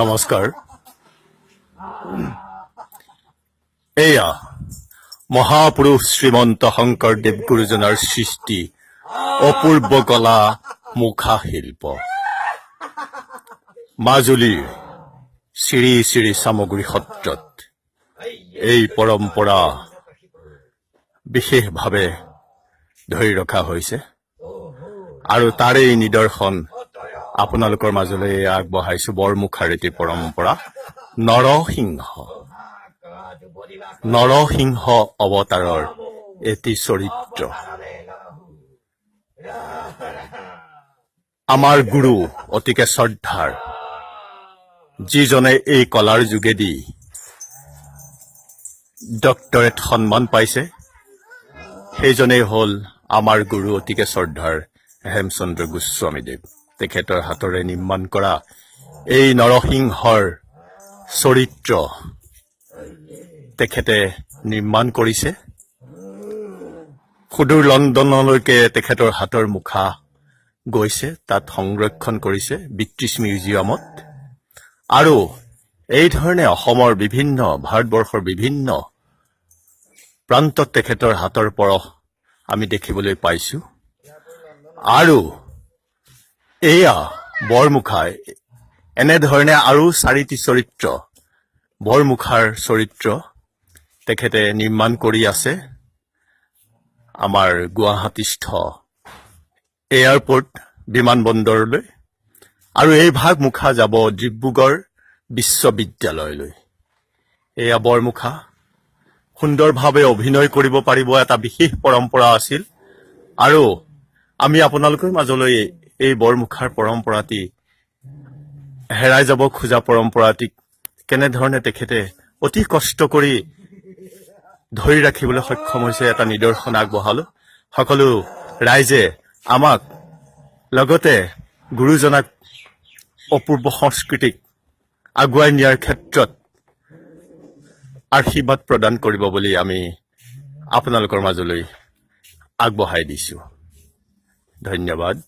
নমস্কাৰ। এয়া মহাপুৰুষ শ্ৰীমন্ত শংকৰদেৱ গুৰুজনাৰ সৃষ্টি অপূৰ্ব কলা মুখা শিল্প। মাজুলীৰ শ্ৰী শ্ৰী চামগুৰি সত্ৰত এই পৰম্পৰা বিশেষভাৱে ধৰি ৰখা হৈছে আৰু তাৰেই নিদৰ্শন আপোনালোকৰ মাজলৈ আগবঢ়াইছো। বৰমুখাৰ এটি পৰম্পৰা, নৰসিংহ, নৰসিংহ অৱতাৰৰ এটি চৰিত্ৰ। আমাৰ গুৰু অতিকে শ্ৰদ্ধাৰ, যিজনে এই কলাৰ যোগেদি ডক্টৰেট সন্মান পাইছে, সেইজনেই হ'ল আমাৰ গুৰু অতিকে শ্ৰদ্ধাৰ হেমচন্দ্ৰ গোস্বামীদেৱ। তেখেতৰ হাতৰে নিৰ্মাণ কৰা এই নৰসিংহৰ চৰিত্ৰ তেখেতে নিৰ্মাণ কৰিছে। সুদূৰ লণ্ডনলৈকে তেখেতৰ হাতৰ মুখা গৈছে, তাত সংৰক্ষণ কৰিছে ব্ৰিটিছ মিউজিয়ামত। আৰু এই ধৰণে অসমৰ বিভিন্ন, ভাৰতবৰ্ষৰ বিভিন্ন প্ৰান্তত তেখেতৰ হাতৰ পৰশ আমি দেখিবলৈ পাইছো। আৰু এয়া বৰমুখা। এনেধৰণে আৰু চাৰিটি চৰিত্ৰ, বৰমুখাৰ চৰিত্ৰ তেখেতে নিৰ্মাণ কৰি আছে আমাৰ গুৱাহাটীস্থ এয়াৰপৰ্ট বিমানবন্দৰলৈ আৰু এই ভাগ মুখা যাব ডিব্ৰুগড় বিশ্ববিদ্যালয়লৈ। এয়া বৰমুখা। সুন্দৰভাৱে অভিনয় কৰিব পাৰিব, এটা বিশেষ পৰম্পৰা আছিল। আৰু আমি আপোনালোকৰ মাজলৈ এই বৰমুখাৰ পৰম্পৰাটি, হেৰাই যাব খোজা পৰম্পৰাটিক কেনেধৰণে তেখেতে অতি কষ্ট কৰি ধৰি ৰাখিবলৈ সক্ষম হৈছে, এটা নিদৰ্শন আগবঢ়ালো। সকলো ৰাইজে আমাক লগতে গুৰুজনাক অপূৰ্ব সংস্কৃতিক আগুৱাই নিয়াৰ ক্ষেত্ৰত আশীৰ্বাদ প্ৰদান কৰিব বুলি আমি আপোনালোকৰ মাজলৈ আগবঢ়াই দিছো। ধন্যবাদ।